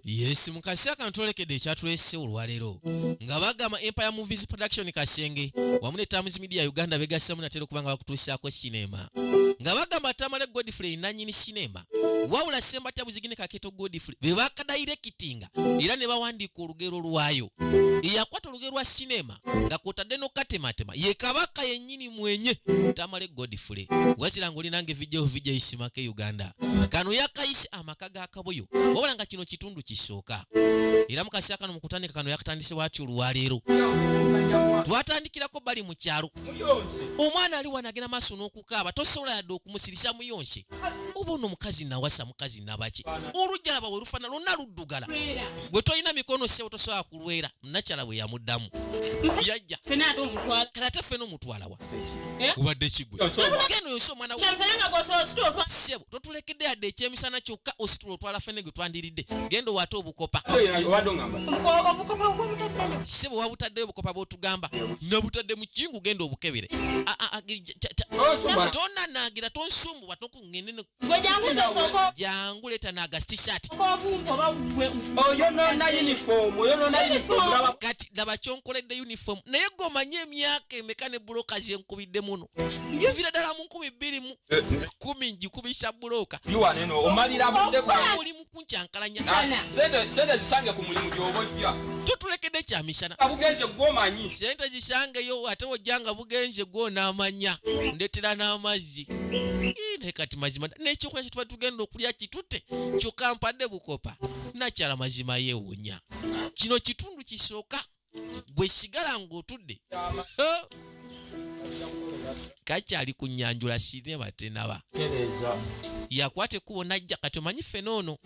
Yes, mu kaseera kano twolekedde ekyatuleese olwaleero nga bagamba Empire Movies Production Kasenge wamu ne Times Media Uganda begassamu natera okuba nga bakutuusaako sinema nga bagamba Tamale Godfrey nannyini sinema wabula Ssembatya Buzigi ne Kakeeto Godfrey be bakadayirekitinga era ne bawandiika olugero lwayo. Eyakwata olugero lwa sinema nga kwotadde n'okukatematema ye kabaka yennyini mwenye Tamale Godfrey. Wazira ng'oli nange vijja vijja isimake Uganda kano yakayise amaka ga Kaboyo wabula nga kino kitundu kisooka era mu kaseera kano mu kutandika kano yakatandise bwatyo olwaleero twatandikirako bali mu kyalo omwana ali wano agenda maaso n'okukaaba tosobola yadde okumusirisa muyonse oba ono mukazi nawasa mukazi nabaki olujja laba we lufana lwonna luddugala gwe tolina mikono ssebo tosobola kulwera nakyala bwe yamuddamu yajja kale ate ffena omutwalawa Eh? Ubadde kigwe genda oyonse omwana sebo totulekedde yadde ekyemisana kyokka ositula otwala fene gwe twandiridde genda owaate obukopa sebo wabutaddeyo obukopa bwotugamba nabutadde mu kingu genda obukebere tonanaagira tonsumbuwa tokungende jangu leeta nagastishat kati laba kyonkoledde uniform naye gwe omanyi emyaka emeka ne buloka zenkubidde muno nvira ddala mu 2010 eh, ngikubisa buloka oli mu kunkyankalanya sente zisange ku mulimu gyoba ojja tutulekedde kyamisana bugenze gwomanyi sente zisangeyo ate ojja nga bugenze gwonaamanya ndetera n'amazzi naye kati mazima n'ekyokulya kyetuba tugenda okulya kitute kyokka mpadde bukopa nakyala mazima yeewunya kino kitundu kisooka gwe sigala ng'otudde kakyali ku nyanjula sinema tenaba yakwata ekkubo najja kati omanyi ffena ono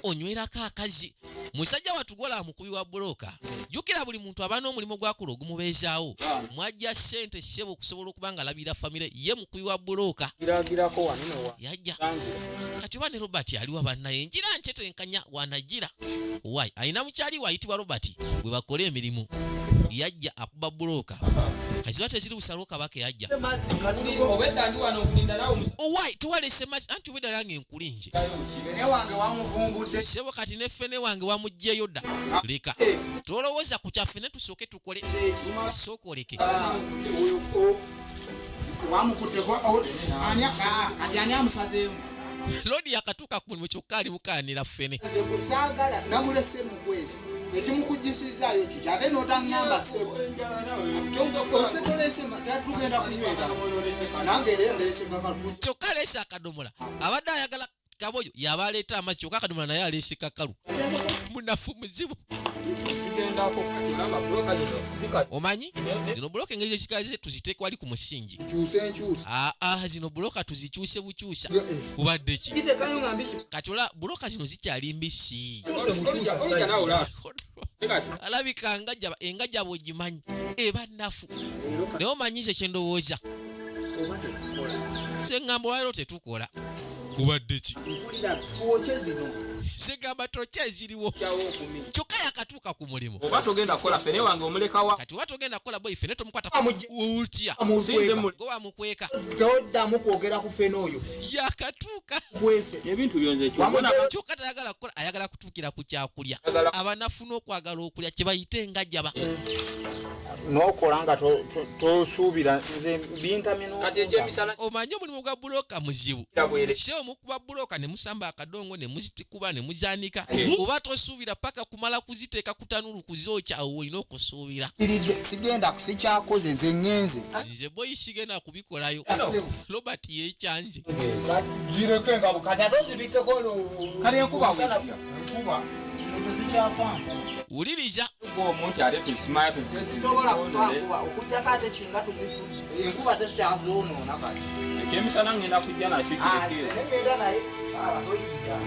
onywerako akazi musajja watugola mukubi wa bulooka jjukira buli muntu aba n'omulimu gwakula ogumubeezaawo mwajja ssente ssebo okusobola okuba nga alabirira famire ye mukubi wa bulooka yajja kati oba ne Robert aliwa bannaye njira ncetenkanya wanagira wai alina mukyali we ayitibwa Robert bwe bakola emirimu yajja akuba bulooka kaziba teziri busalo kabaka yajja owai tewalese mazzi anti obwedda nange nkulinze sebo kati ne ffene wange wamugjeyo dda leka eh. tolowooza ku kya ffene tusooke tukole sooka oleke ah, lodi yakatuuka ku mulimu kyokka ali mukaanira ffene saagala namulese mukwesi ekimukugisizayo kiki ate notaŋŋamba sebo osetolese tugenda kunywera nange era ndeese kakalu kyokka aleese akadomola abadde ayagala kaboyo yaba aleeta amazzi kyokka akadomola naye aleese kakalu munafu muzibu omanyi zino buloka engeri zekikaze tuziteeke wali ku musingi aa ah, zino buloka tuzikyuse bukyusa kubadde ki kati ola buloka zino zikyali mbisi alabika engajaba ogimanyi eba nafu naye omanyi nze kyendowooza sengamba olwaliro tetukola kubadde ki segamba tokya eziriwo kyokka yakatuuka ku mulimu oba togenda kukola fene wange omulekawa kati oba togenda kukola boyi fene tomukwata otya gwe wamukweka toddamu kwogera ku fene oyo yakatuuka ebintu byonze kyokka tayagala kukola ayagala kutuukira ku kyakulya abanafu n'okwagala okulya kyebayita engajaba nokola nga tosuubira nze bintamye omanyi omulimu gwa buloka muzibu si omukuba buloka ne musamba akadongo ne muzitikuba ne muzanika eh. oba tosuubira paka kumala kuziteeka kutanulu kuzookya awo olina okusuubira sigenda sikyakoze nze ŋŋenze nze boyi sigenda kubikolayo Robert yekyanje zireke nga kati ate ozibikeko nkuba wuliriza tezisobola kufa nkuba okujjako ate singa enkuba tesikyazonoona kati ekyemisana ngenda kujja nakyo ah, ngenda naye ah, toyiya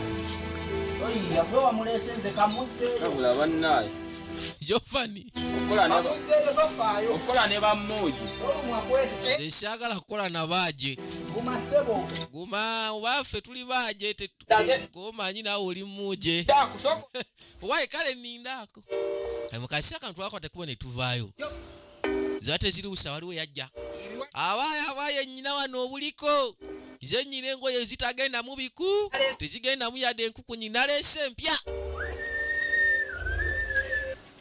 toyiya gwe wamuleese nze kamuzeeyo bannaaye Giovanni okukola ne bamuugi nze saagala kukola na baaje guma obaffe tuli baaje gomanyi naawe oli muuje owaye kale nindaako kale mukaseera kano twakwata kuba ne tuvaayo ziba teziriwusa waliwo yajja abaaye abaaye nyina wano obuliko Nze nnyina engoye ezitagendamu biku, tezigendamu yadde enkukunyi, naleese empya.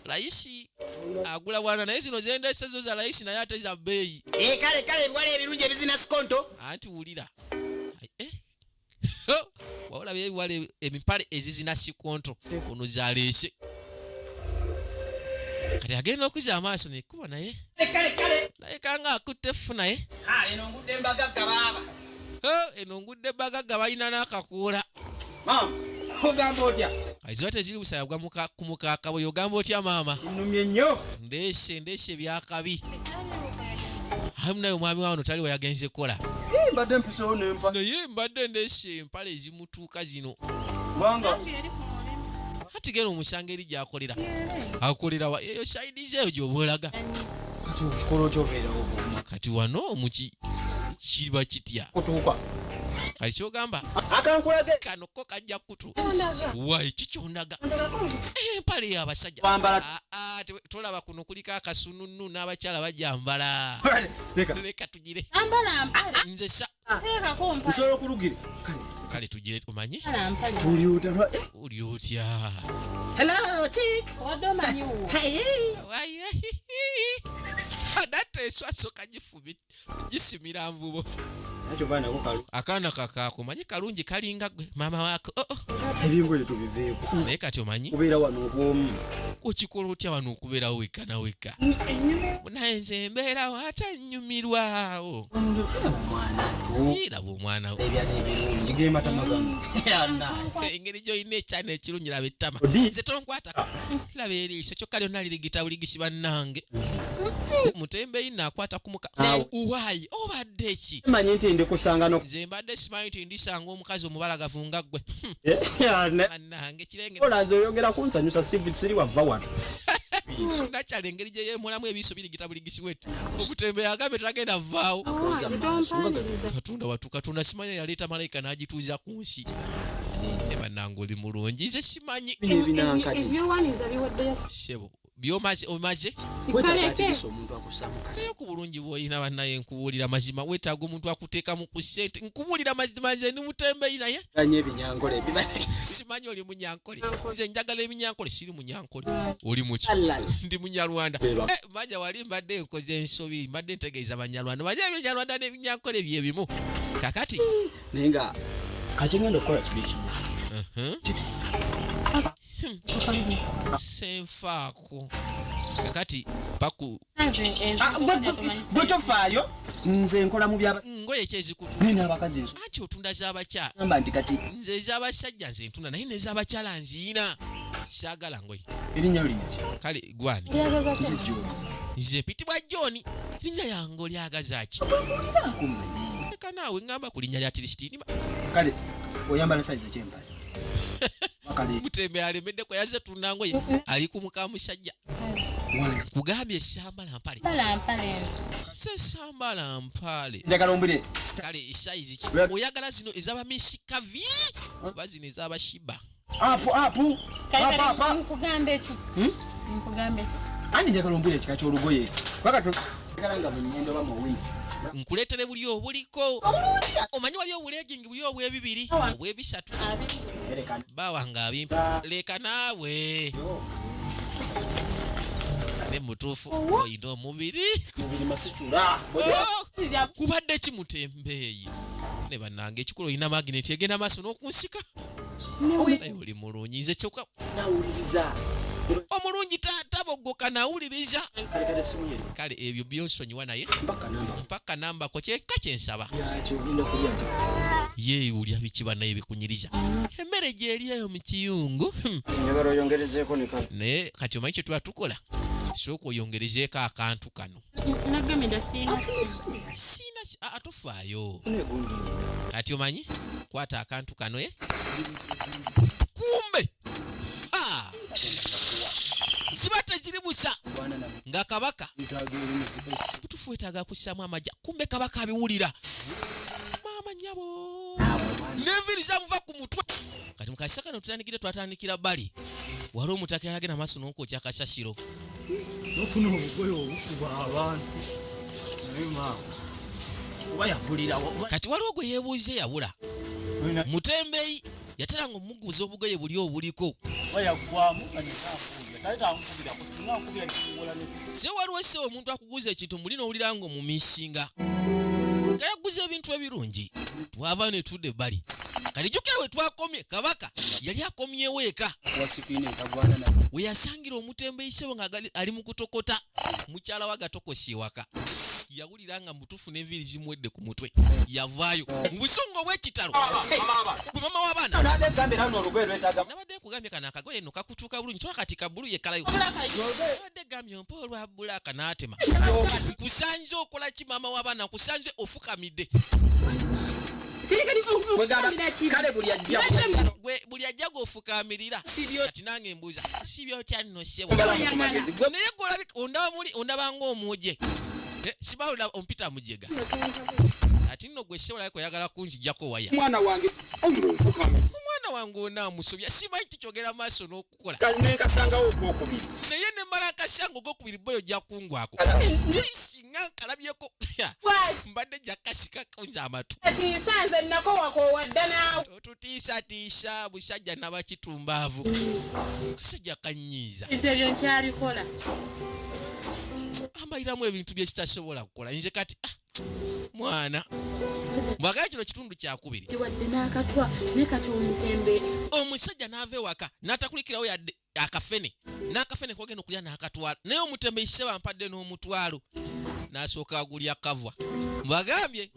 Layisi agula bwana, naye zino zendese zo za layisi, naye ate za bbeeyi. Eh, kale kale, ebiwala ebirungi ebizina sikonto. Anti wulira. Ai, eh. Wabula ebiwala emipale ezizina sikonto ono zaleese, kati agenda okuza amaaso nekuba naye. Kale kale. Naye kanga akutte effu naye. Ha, eno ngudde mbagagga baaba. Eno ngudde bagagga, balina n'akakuula. Maama, ogamba otya? Ziba teziri busaya bwa ku mukaaka bwe. Ogamba otya maama? Kinnumye nnyo. Ndeese, ndeese ebyakabi. Amu naye omwami wano tali wayagenze kukola. Mbadde mpisewo nempa. Naye mbadde ndeese empale ezimutuuka zino. Kubanga Ati genda omusanga eri gyakolera. Akolera wa? Eyo side eyo gyoba olaga. Kati okikola otya obeerawo bwoma? Kati wano muki kiba kitya? Kutuuka. Kati kyogamba Akankulage. kano ko kajja kutu wa ekikyondaga empale y'abasajja. Wambala. Ah, ah, tolaba kuno kuliko akasununu n'abakyala bajambala. Leka. Leka tugire. Ambala mpale. Nze sa Teekako mpale. Nsobola okulugire. Kale. Kale tugire, omanyi. Ambala mpale. Tuli otya? Oli otya? Hello, chick. Obadde omanyi wo. Waye, adatta eswasoka gifumi gisimira nvubo. Nakyo baana ko kalu. Akaana kakaako manyi kalungi, kalinga gwe maama waako. Oh, oh. Ebingoye tubiveeko. Naye kati omanyi Kubeera wano obwomu. Okikola otya wano okubeerawo wekka na wekka? Ennyuma. Naye nze mbeerawo ate nnyumirwawo. Omwana tu. Laba omwana we. Ebyana ebirungi gematama gano. Engeri gy'olina ekyana ekirungi, laba ettama. Odi. Nze tonkwata, laba eriiso kyokka lyonna lirigita buligisi. Bannange, mutembeyi naakwata ku muka. Awo. Uwaayi, obadde ki? Manyi nti ndi kusanga no. Nze mbadde simanyi nti ndisanga omukazi omubalagavu nga ggwe. Bannange, kirenge. Olanze oyogera kunsanyusa, siri wava wano. Nakyala engeri gye yeemulamu ebiiso birigita buligisi wetu. Omutembe agambye tagenda vaawo. Tompaniriza. Katonda watu, Katonda simanya yaleeta malayika n'agituuza ku nsi. Ne bannange, oli mulungi, nze simanyi. Bino ebinankadi. Ebyowaniza biweddeyo. Sebo, byomaze omaze? Wetaaga Kaleke. atirisa omuntu akussa mukasi. Naye ku bulungi bw'olina, bannaye, nkubuulira mazima, weetaaga omuntu akuteekamu ku ssente. Nkubuulira mazima, nze ndi mutembeyi naye Anye ebinyankole ebiba. Simanyi oli munyankole. Nze njagala ebinyankole, siri munyankole. Oli muki? Alala. Ndi Munyarwanda. Beba. Eh, manya wali mbadde nkoze ensobi, mbadde ntegeeza Banyarwanda. Manye Ebinyarwanda n'ebinyankole bye bimu. Kakati Naye nga kakyengenda okukola kibi kimu. Kiti. Senfaako kakati paku. Nze Ah, gwe tofaayo, nze nkola mu byaba. Ngoye kyezikutu. Nina abakazi nso. Anti otunda z'abakyala. Gamba nti kati Nze ez'abasajja nze ntunda, naye nez'abakyala nziina. Saagala ngoye. Erinnya linnya ki? Kale gwani? Nze John. Nze mpitibwa John. Linnya lyange olyagaza ki? Oliraako mmanyi. Leka naawe, ŋŋamba ku linnya lya tirisitini. Kale oyambala sayizi kyempale? Kale. Mutembe alemeddeko, yazze tunda ngoye, ali ku muka musajja. Wange. Kugambye sambala mpale. Mbala mpale enzo. Nze sambala mpale. Njagala ombire. Kale sayizi ki oyagala? Zino ez'abamisikavi oba zino ez'abashiba? Apu apu. Kale. Apa Kale. apa. Nkugambe ki? Nkugambe ki? Andi njagala ombire ekika ky'olugoye. Paka tu. Njagala nga munyendo oba mu wiiki. Nkuleetere buli obuliko. Omanyi wali obulegingi buli obwebibiri, obwebisatu. 20. Ereka. Bawange abimpa, leka naawe. Ne mutuufu oyina omubiri. Mubiri masicula. Oh! Kubadde kimutembeeyi ne bannange, ekikulu olina magineti egenda maaso n'okunsika, naye oli mulungi. Nze kyokka Nawuliriza. Omulungi taboggoka nawuliriza. Kale kale, simu yeri. Kale ebyo byonsonyiwa, naye Mpaka namba. Mpaka nambako kyekka kyensaba. Yakyo ogenda kulya ki? Ye olya biki bannaye bikunyiriza? Emmere gyeri eyo mu kiyungu. Njagala oyongerezeeko ne kale. Naye kati omanyi kye tuba tukola, sooka oyongerezeeko akantu kano. Nagambye siina. Siina tofaayo. Negundi. Kati omanyi kwata akantu kano e kumbe. Ah! Ziba teziri busa. Bwana na Nga kabaka ntaaga erimu. Butufu wetaaga kussaamu amajja. Kumbe kabaka abiwulira. Maama nyabo, n'enviiri zamuva ku mutwe. Kati mukasisa kano tutandikire, twatandikira bbali wali omutaka yalagenda maaso n'okwokya akasasiro. Nofuna obugoye obukuba abantu, naye maama. Oba yabulirawo. Kati waliwo gwe yeebuuza eyabula mutembeeyi, yateranga omuguza obugoye buli obuliko. Oba yaggwamu nga nekankubira kale tankubirako, singa nkubira nikuwola ne Se waliwo se omuntu akuguza ekintu muli n'owulira nga omumisinga nga yaguza ebintu ebirungi. Twava ne tudda ebbali. Kati jjukira we twakomye, kabaka yali akomyewo eka Wasikiina etagwana na we yasangira omutembeeyi sebo nga ali mu kutokota mukyala we agatokosa ewaka. Yawulira nga mutuufu n'enviiri zimuwedde ku mutwe, yavaayo mu busungu obw'ekitalo. Gwe mama w'abaana. Nade gambye era olugoye lwetaaga. Nabadde nkugambye kano akagoye nno kakutuuka bulungi, tola kati kabulu ye kalayo. Nabadde gambye ompa olwa bulaaka n'atema. Nkusanze okola ki, maama w'abaana? Nkusanze ofukamidde. Kale buli ajja Gwe buli ajja gweofukamirira, kati nange mbuuza sibya otya nno ssebo? Naye gwe olabika ondaba muli ondaba ng'omuje. Eh, siba ompita mujega, ati nno gwe ssebo olabika oyagala kunzijjako waya. Mwana wange omunfukami. Omwana wange onaamusobya, simanyi tikyogera maaso n'okukola. Nenkasangawo ogwokubiri. Naye nemala nkasanga ogwokubiri, boyo ojja kungwako. Tuli singa nkalabyeko mbadde jakasika kunza amatu. Tiisanze nakowakowadda naawe. Totutiisatiisa busajja nabakitumbaavu, kasajja kanyiiza. Nze ebyo nkyabikola. Ambaliramu ebintu byekitasobola kukola nze kati, ah, mwana bwagala kino kitundu kyakubiri. Tiwadde n'akatwa naye kati omutembe. Omusajja n'ava ewaka n'atakulikirawo yadde akafene n'akafene kogenda okulya n'akatwala, naye omutembe isse bampadde n'omutwalo n'asooka agulya kavwa. Mbagambye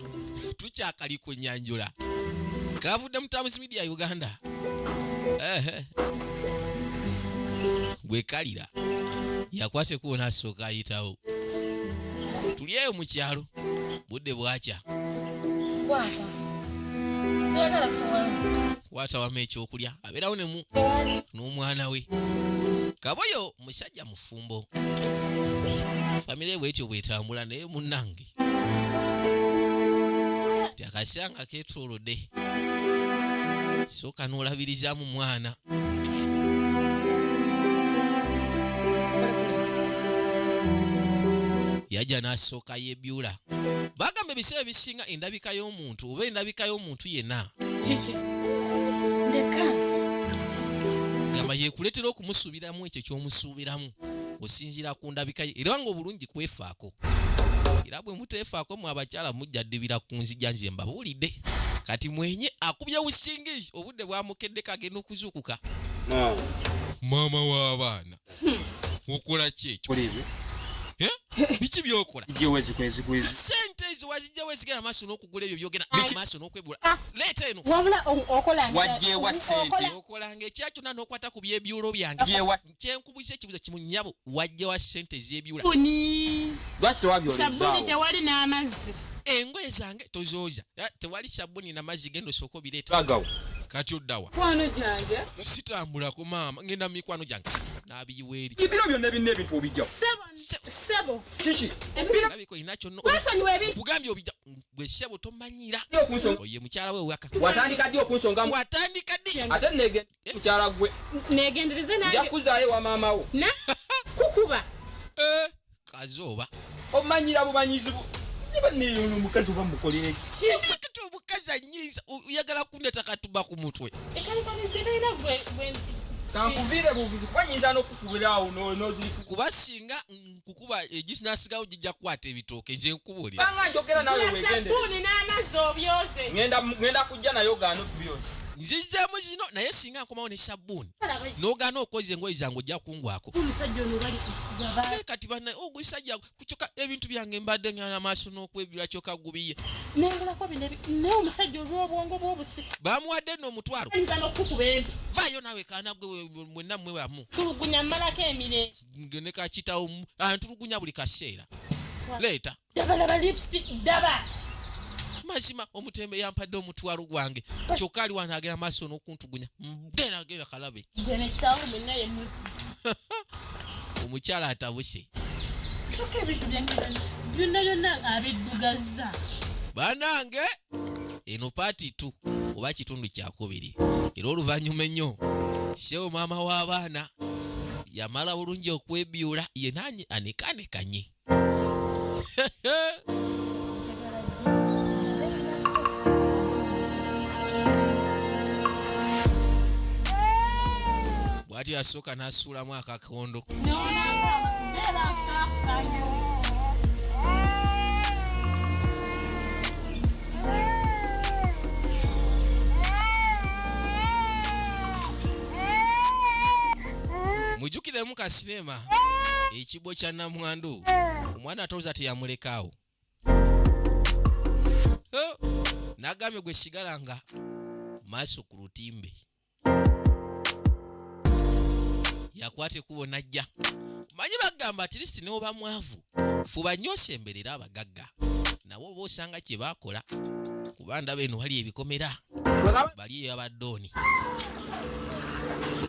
tukyakali ku nyanjula, kavudde mu Times Media Uganda. Ehe. Gwe kalira yakwata ekkubo n'asooka ayitawo. Tuli eyo mu kyalo, budde bwakya. Kwata, oyagala sowaani? Kwata wama ekyokulya. Abeerawo nemu n'omwana we kaboyo, musajja mufumbo, famire bwetyo bwetambula. Naye munnange ti akasanga ketolodde, sooka n'olabirizaamu mwana. Yajja n'asooka yebyula. Bagamba ebiseera ebisinga endabika y'omuntu oba endabika y'omuntu yenna Kiki? Ndeka. Gamba yekuleetera okumusuubiramu ekyo ky'omusuubiramu osinziira ku ndabika ye, era nga obulungi kwefaako. Era bwe muteefaako mu abakyala mujja ddibira ku nzija. Nze mbabuulidde kati mwenye akubye busingizi, obudde bwamukeddeko, agenda okuzuukuka. Maama w'abaana, okola ki ekyo? Eh? Biki byokola? Sente ezo wazijjawo ezigenda maaso n'okugula ebyo byogenda maaso n'okwegula? Leeta eno. Wabula okola Wajjewa ssente? Okolanga ekya kyonna n'okwata ku byebyulo byange. Jewa. Kyenkubuza ekibuzo kimu, nnyabo, wajjawa sente ez'ebyula? Sabuni. Lwaki Sabuni. tewabyolezaawo? Tewali n'amazzi. Engoye zange tozooza. Eh, tewali sabuni namazzi, genda osooka obireeta. Lagawo. Kati oddawa? Kwano gyange. Sitambulako maama, ngenda mu mikwano gyange n'abiyiwa eri. Ebiro byonna ebinna ebintu obijjawo. Sebo, sebo. Kiki? Labika olina kyonna. Wesonyiwa ebintu. Kugambye obijja gwe ssebo, tomanyira. Okunsonga. Oye mukyala we waka. Watandika ddi okunsongamu? Watandika ddi? Ate negenda mukyala gwe. Negendereze Nja nange. kuzaayo wa maama wo. Na kukuba. Eh, kazooba. Omanyira bumanyizi bu niba neyono omukazi oba mukolere ki? Kati omukazi anyiiza, oyagala kundeta katuba ku mutwe. Ekalikanize talina gwe gwe. Kankuviire buvuzi kuba nyinza n'okukubiraawo n'oziriku. Kuba singa nkukuba egisinasigawo gijja kukwata ebitooke, nze nkubuulira. Banga njogera naawe Gula wegendere. sabbuuni n'amazzi obyoze. Ngenda kujja nayo gaana okubyoza. Nzijjamu zino, naye singa nkomawo ne sabbuuni n'ogaana okoza engoye zange, ojja kungwako. Omusajja ono bali baba. Naye kati banna ogusajja kukyuka ebintu byange, mbadde ngana maaso n'okwebula kyokka gubiye. Nengulako bino naye omusajja olw'obwongo bw'obusi Bamuwadde nno omutwalo. Ayinza n'okukuba empi. Vaayo naawe kaana gwe, mwenna mmwe bamu. Tulugunya mmalako emirembe. Ne kakitawo antulugunya buli kaseera. Leeta. Daba, laba lipstick, daba. Mazima omutembe yampadde omutwalo gwange, kyokka ali wano agenda maaso n'okuntugunya. Genda, genda kalabe. Gwe ne kitaawo mwenna ye Omukyala atabuse. Kyokka ebintu byange byonna byonna abiddugazza. Banange, eno part 2 oba kitundu kyakubiri, era oluvannyuma ennyo sewo maama w'abaana yamala bulungi okwebyula yenanye anekanekanye. yasooka n'asuulamu akakondo. Mujjukiremu ka sinema ekibbo kya namwandu, omwana atooza teyamulekaawo. Nagambye gwe sigala nga maaso ku lutimbe. Yakwata ekkubo n'ajja. Manyi bagamba at least n'oba mwavu fuba nnyo osemberere abagagga nabo oba osanga kye baakola, kuba ndaba eno wali ebikomera bali eyo abadooni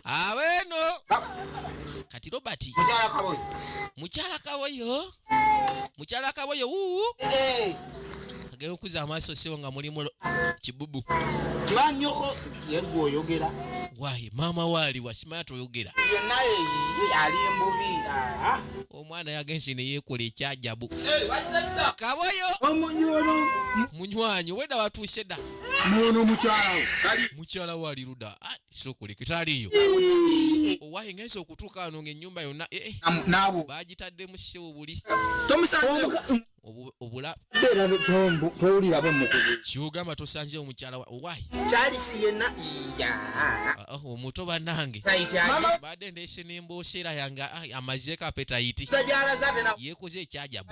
abeeno. Kati Robert Mukyala Kaboyo. Mukyala Kaboyo, mukyala Kaboyo, wuu. Agenda okuza amaaso sebo nga mulimu kibubu. Kiba nnyoko yegwe oyogera. Wayi maama waali wasimanya toyogera. Yonna eyiye ali mbubi. Omwana yagenze ne yeekola ekyajabu. Kaboyo. Omunyono. Munywanyi weda watuuse dda. Muno mukyala we. Mukyala we ali ludda. Sokoleke taliiyo. Owaye ngenze okutuuka wano ng'ennyumba yonna Naabo. Baagitaddemu ssebo buli. Tomusanze. Obula. Beera towulira bo mukubi. Ky'ogamba tosanzeewo mukyala wa owaye. Charles yenna ya. Omuto bannange. Right, ya. Mama. Badde ndeese n'embooseera yange, amazeeko apetayiti. Sajala zate na. Yeekoze ekyajabu.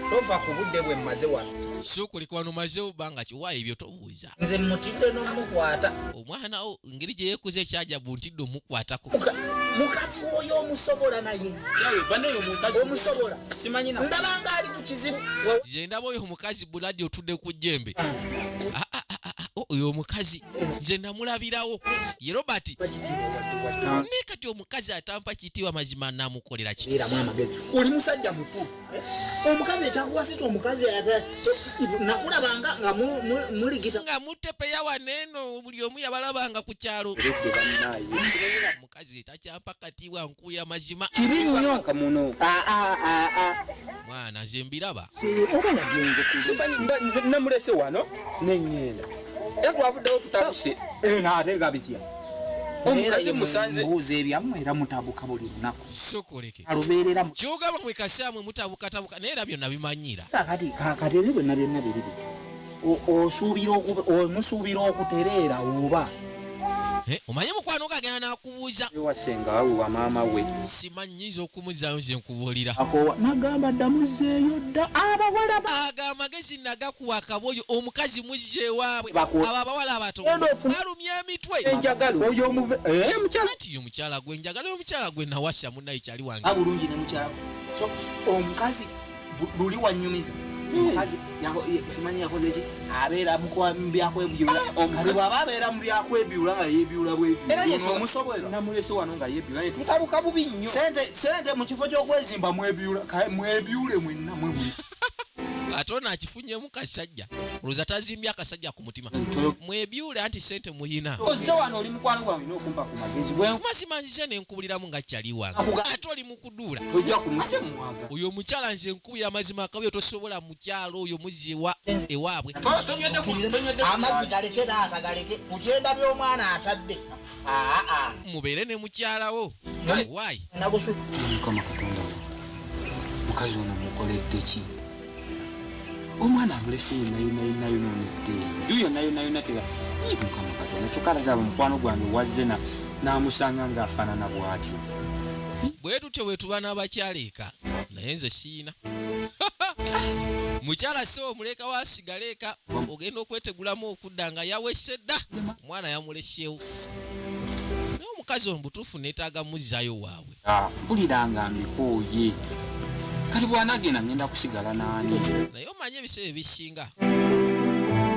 Tova ku budde bwe mmaze wano. Sookoleka wano mazeewo bbanga ki? Waayo ebyo tobuuza. Nze mutidde n'omukwata. Omwana wo engeri gye yeekoze ekyajabu ntidde omukwatako. Mukazi w'oyo omusobola naye. Omusobola. Simanyi na. Ndaba nga ali ku kizibu. Nze ndaba oyo omukazi Buladi otudde ku jjembe. Oyo omukazi nze namulabirawo ye Robert. Naye kati omukazi atampa kitiibwa mazima namukolera ki? Beeramu amagezi. Oli musajja mukulu. Omukazi ekyakuwasisa omukazi nakulabanga nga muligita. Nga mutepeya wano eno buli omu yabalabanga ku kyalo. Omukazi takyampa katiibwa nkuya mazima. Kibi nnyo kamuno. Mwana nze mbiraba. Oba yagenze ku Simanyi, nze namulese wano ne ŋŋenda. Era twavuddewo tutabuse. Ate nga bitya? Omukazi musanze. Mbuuza ebyammwe era mutabuka buli lunaku. Sokoleke. Alubeerera mu- Ky'ogamba mwe kasaamwe mutabukatabuka naye era byonna bimanyiira. Kaakati ebyo byonna byonna biri bitya? Omusuubira okutereera oba? Omanyi mukwano gwe agenda n'akubuuza. Ewa ssenga we wa maama we. Simanyi nnyinza okumuzzaayo nze nkubuulira. Akoowa n'agamba dda muzzeeyo dda abawala ba- Ago amagezi nagakuwa akaboyo omukazi muzze ewaabwe. Baku- Abo abawala abato Genda ofune- balumya emitwe. Enjagalo. Oyo omuve-, eh? Ye mukyala. Anti ye mukyala gwe njagala, oyo mukyala gwe nawasa munnaye kyali wange. Ba bulungi ne mukyala we. So, omukazi luli wannyumiza. Omukazi simanyi yakoze ki? Abeera mu mu byakwebyula. Kati bw'aba abeera mu byakwebyula nga yeebyula bwebyula. Era ye Ono omusobola. Namulese wano nga yeebyula, naye tutabuka bubi nnyo. Sente mu kifo ky'okwezimba mwebyula, mwebyule mwenna, mwe mwe. Ate ono akifunyemu kasajja. Olowooza tazimbye akasajja ku mutima. Mwebyule anti sente muyina. Ozze wano oli mukwano gwange olina okumpa ku magezi. Bwe Mazima nzize ne nkubuliramu nga kyali wange. Akuga- Ate oli mu kuduula. Tojja kumusa. Ate mwaga. Oyo omukyala nze nkubira amazima akabi tosobola mukyalo oyo muzzi ewaabwe. Tonywedde ku-, tonywedde ku- Amazzi galeke taata galeke. Ku kyenda by'omwana atadde. Mubeere ne mukyalawo. Kale. Why? Nagusu. Mukama Katonda we. Mukazi ono mukoledde ki? Omwana amulese yenna yenna yenna yonoonedde. Enju yonna yonna yonna tega. Ii, Mukama Katonda, kyokka alazaba mukwano gwange wazze n'amusanga ng'afaanana bw'atyo. Bwe tutyo bwe tuba n'abakyala eka, naye nze siina. Mukyala ssebo omuleka wa asigale eka, ogenda okwetegulamu okudda nga yawese dda. Omwana yamuleseewo. Naye omukazi ono butuufu neetaaga muzzaayo waabwe. Mpulira nga mbikooye. Kati bw'anaagenda ngenda kusigala n'ani? Naye omanyi ebiseera ebisinga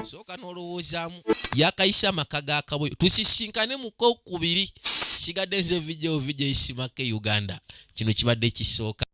sooka n'olowoozaamu. Yakayisa amaka ga Kaboyo. Tusisinkane mu kokubiri. Sigadde nze VJ VJ Isimake Uganda. Kino kibadde kisooka.